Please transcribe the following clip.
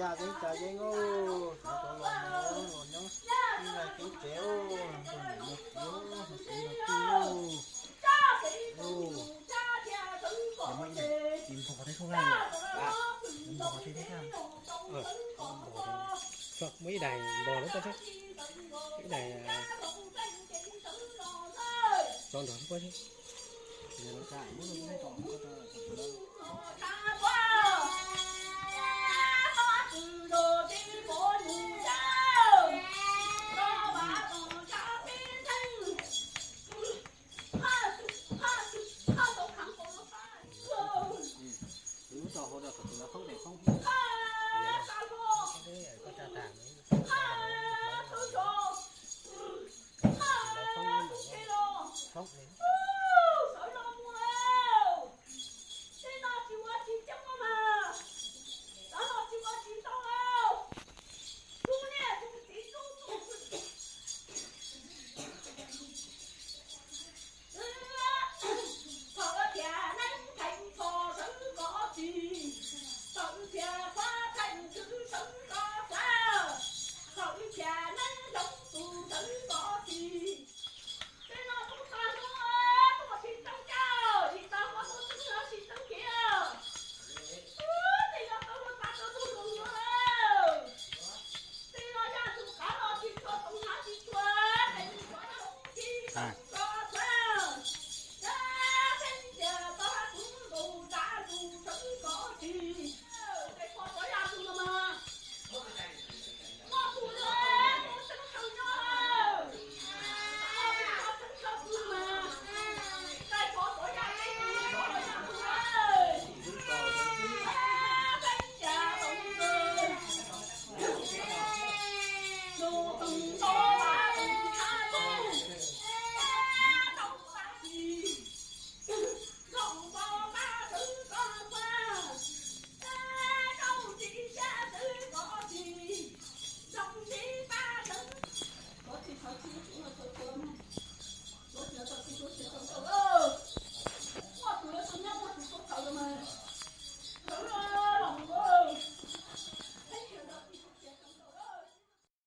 Cov yeeb cov yeeb, cov los los nyob ib nqaij teb tsev, nrog niam nrog txiv, nrog kwv nrog tij, ces muaj ib daim txiv npog thiab sub nqaij, npog thiab sub nqaij, muaj ib daim npog lub pob seb, ib daim tso nrog lub pob seb.